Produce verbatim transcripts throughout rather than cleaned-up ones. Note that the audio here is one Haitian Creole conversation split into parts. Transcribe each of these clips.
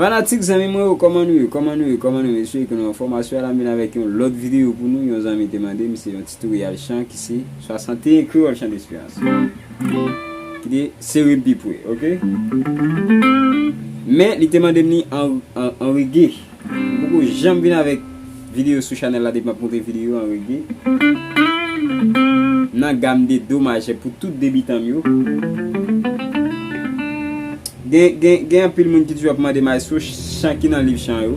Fanatik, zanmi mwen yo, kòman nou ye? Kòman nou ye? Kòman nou ye? Mesye, ke nou anfòm. Aswè a la m vin avèk yon lòt videyo pou nou. Yon zanmi te mande m, se yon titoryal chan ki se swasanteyen Kreyòl Chan Desperans. Ki te sere m pi pre, oke? Men, li te mande m li an, an, an rege. M poko janm vin avèk videyo sou chanèl la depi m ap montre videyo an rege. Nan gam de do majè pou tout debitan m yo. Gen, gen, gen anpil moun ki toujou ap mande m, "Maestro, chan ki nan liv chan yo?"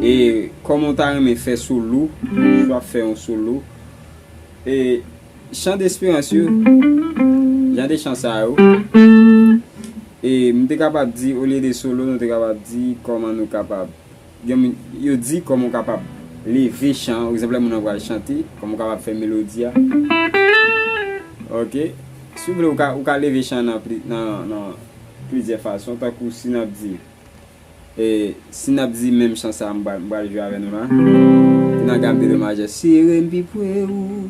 E kòman w ta renmen fè solo, si w ap fè yon solo? E chan desperans yo, jan de chan sa yo, e m te kapab di, olye de solo, nou te kapab di kòman nou kapab, gen moun, yo di kòman w kapab leve chan, egzanp, lè moun nan pral chante, kòman w kapab fè melodi a. Oke. Si w vle, ou ka, ou ka leve chan nan pli-, nan, nan plizyè fason, tankou si n ap di, e, si n ap di menm chan sa a, m pral, m pral jwe avè nou la. Ki nan gam de do majè. Sere m pi pre ou.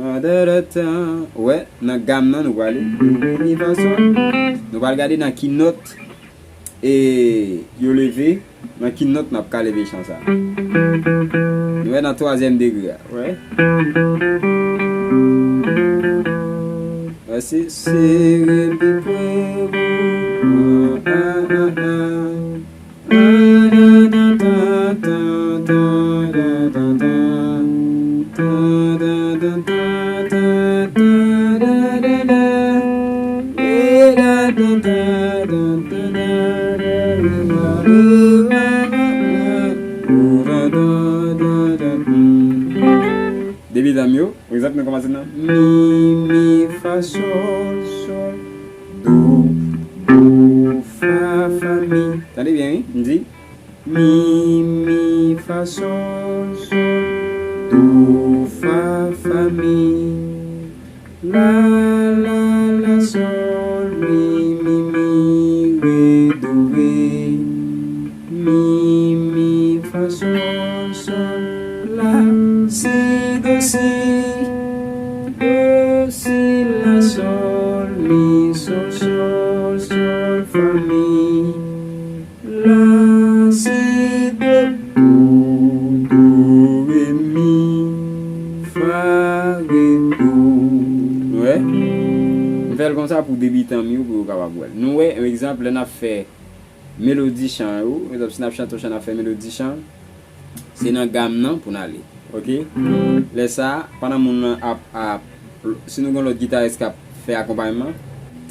Ou wè, nan gam nan nou prale. Do, re, mi, fa, sòl. Nou pral gade nan ki nòt, e, yo leve, nan ki nòt n ap ka leve chan sa. Nou wè nan twazyèm degre a, wè. Wè, se sere m pi pre ou. Ah, ah, ah, ah. Depi zanmi yo, egzanp, nou kòmanse nan mi, mi, fa, sòl, sòl, do, do, fa, fa, mi. Tande byen, wi. M di, mi, mi, fa, sòl, sòl, do, fa, fa, mi. La, la, la, sòl, mi, mi, mi, re, do, re. Mi, mi, fa, sòl, sòl, la, si, do, si. Do, si, la, sòl, mi, sòl, sòl, sòl, fa, mi. La, si, do, do, do, re, mi, fa, re, do. Nou wè? M fè l konsa pou debitan m yo, pou yo kapab wè l. Nou wè, yon egzanp, lè n ap fè melodi chan yo, egzanp, si n ap chante yon chan, n ap fè melodi chan, se nan gam nan pou n ale. Oke? Lè sa a, pandan moun nan ap, ap, si nou gen lòt gitaris k ap fè akonpayman,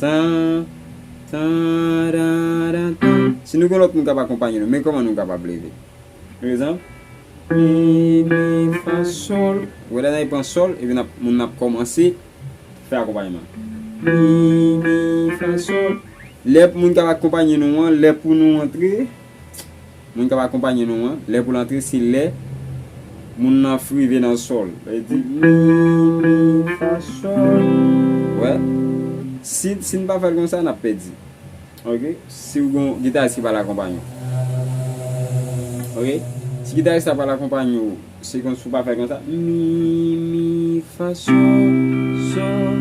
tan, tan, dan, dan, tan. Si nou gen lòt moun k ap akonpanye nou, men kòman nou kapab leve? Pa egzanp, mi, mi, fa, sòl. Ou wè la, n ap pran sòl, epi n ap, moun nan ap kòmanse fè akonpayman. Mi, mi, fa, sòl. Lè moun k ap akonpanye nou an, lè pou nou antre, moun k ap akonpanye nou an, lè pou l antre, se lè moun nan rive nan sòl. Sa vle di, mi, mi, fa, sòl. Wè. Si, si n pa fè l konsa, n ap pèdi. Oke? Si w gen yon gitaris ki pral akonpanye w. Oke? Si gitaris la pral akonpanye w, se konsa ou pa fè konsa. Mi, mi, fa, sòl, sòl,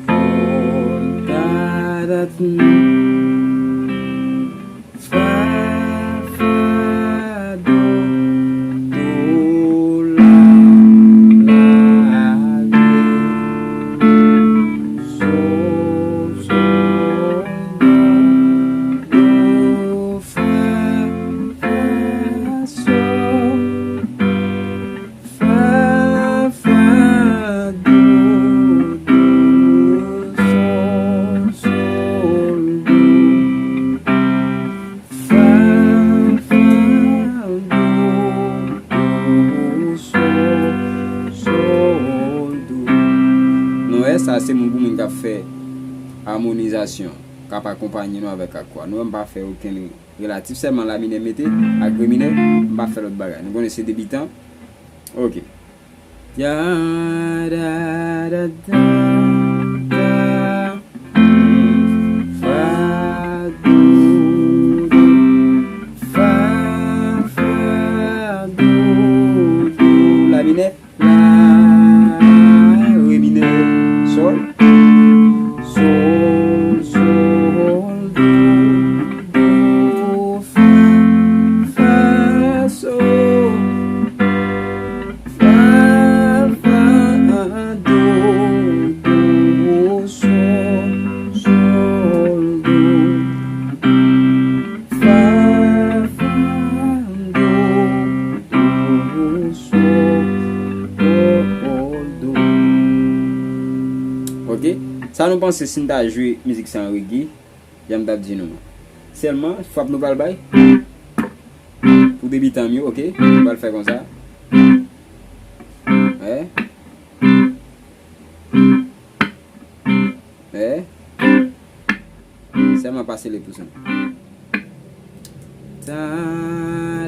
do, ta, da, ti, fa, fa, do, do, la, la, re, so, so, do, do, fa, fa, so, fa, fa, do, do, so, so, do. Fa, fa, do, do, so, so, do. Nou wè, sa se moun pou moun k ap fè amonizasyon, k ap akonpanye nou avèk akò a. Nou wè, m pa fè okenn relatif, sèlman la minè m mete ak re minè, m pa fè lòt bagay. Nou konnen se debitan. Oke. Ya, da, da, da, da. Fa, do, do. Fa, fa, do, do. La minè. La, re minè. Sòl. Sòl, sòl. Do, fa, fa, so. Fa, fa, do, do, so, sol, do. Fa, fa, do, do, so, sol, do. Ok. Sa nou panse si n ta jwe mizik sa an rege? Jan m t ap di nou. Sèlman, frap nou pral bay. Pou debitan m yo, ok? Nou pral fè konsa. Wè. Wè. Sèlman pase le pou sa. Ta,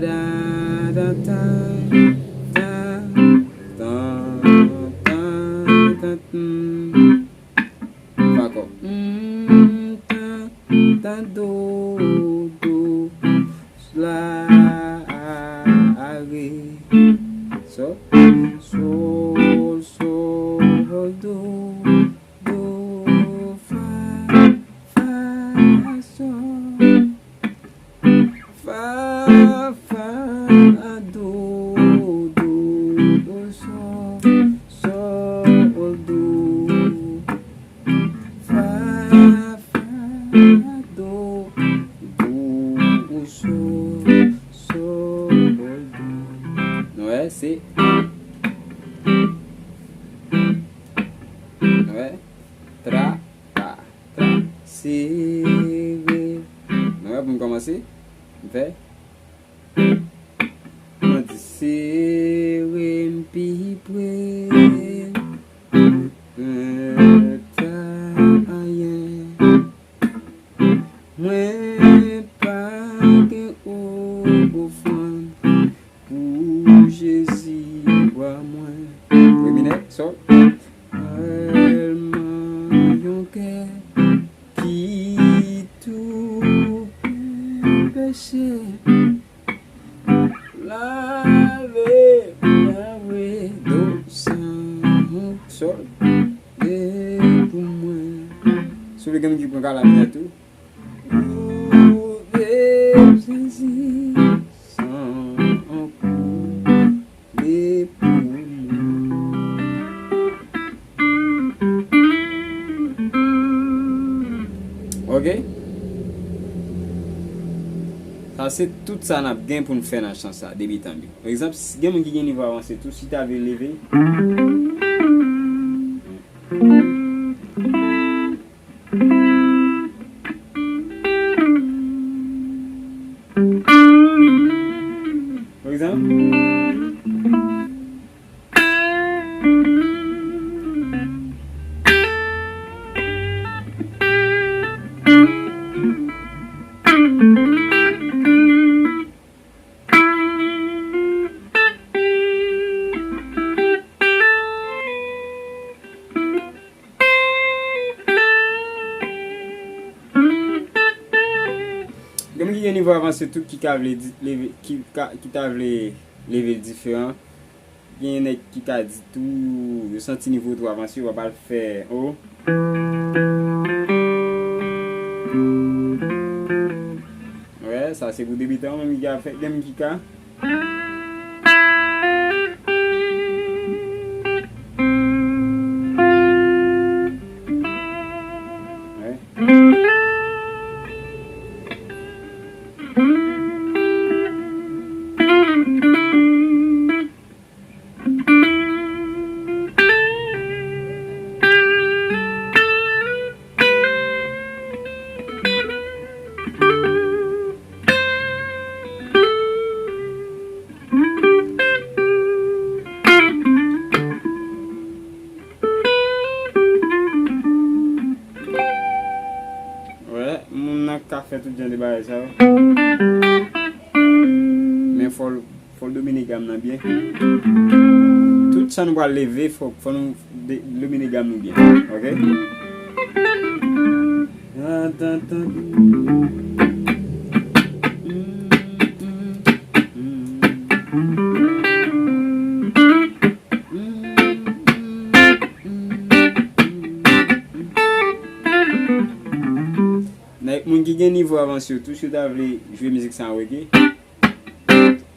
da, da, ta, ta, ta, ta, ta, mm. Ankò. Mm, ta, ta, do, do, la, a, a, re. So, sol, sol, do, do, fa, fa, sol. Fa, fa, do, do, do, sol, sol, do. Fa, fa, do, do, sol, sol, do. Nou wè, se. Nou wè, tra, pa. Sere. Nou wè, pou n kòmanse, m fè. Mwen di, sere m pi pre. Pèt anyen. Mwen pa gen ofrann. Pou Jezi bwa mwen. Re minè, sòl. Sèlman yon kè ki tou peche. Lave, lave, do san sòl. E pou mwen. Si w vle gen moun ki pran kalamè tou. Louve Jezi, san an koule pou mwen. Ok? Sa se tout sa n ap gen pou n fè nan chan sa, debitan m yo. Pa egzanp, si gen moun ki gen nivo avanse tou, si ta vle leve. Pa egzanp, gen moun ki gen nivo avanse tou ki ka vle di, leve, ki ka, ki ta vle leve l diferan. Gen nèg ki ka di tou, yo santi nivo twò avanse, yo pa pral fè o. Wè, sa se pou debitan, menm ki ka fè, gen menm ki ka. Wè. Wè, moun nan ka fè tout jan de bagay sa yo. Men fò l, fò l domine gam nan byen. Tout sa nou pral leve, fò, fò nou de, domine gam nou byen. Ok? Tan, tan, tan. Moun ki gen nivo avanse yo tou, si w ta vle jwe mizik sa an reggae,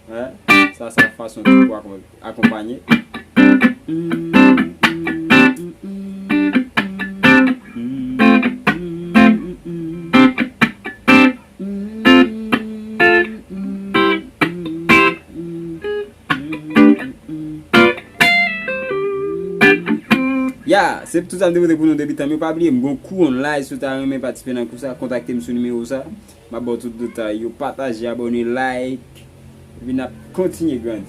wè, sa, sa fason tou pou akonpanye. Ya, se tout sa m te pote pou nou depi tan. Men pa bliye, m gon kou online, si w ta renmen patisipe nan kou sa, kontakte m sou nimewo sa. M ap ba w tout detay yo. Pataje, abòne, like. Epi n ap kontinye grandi.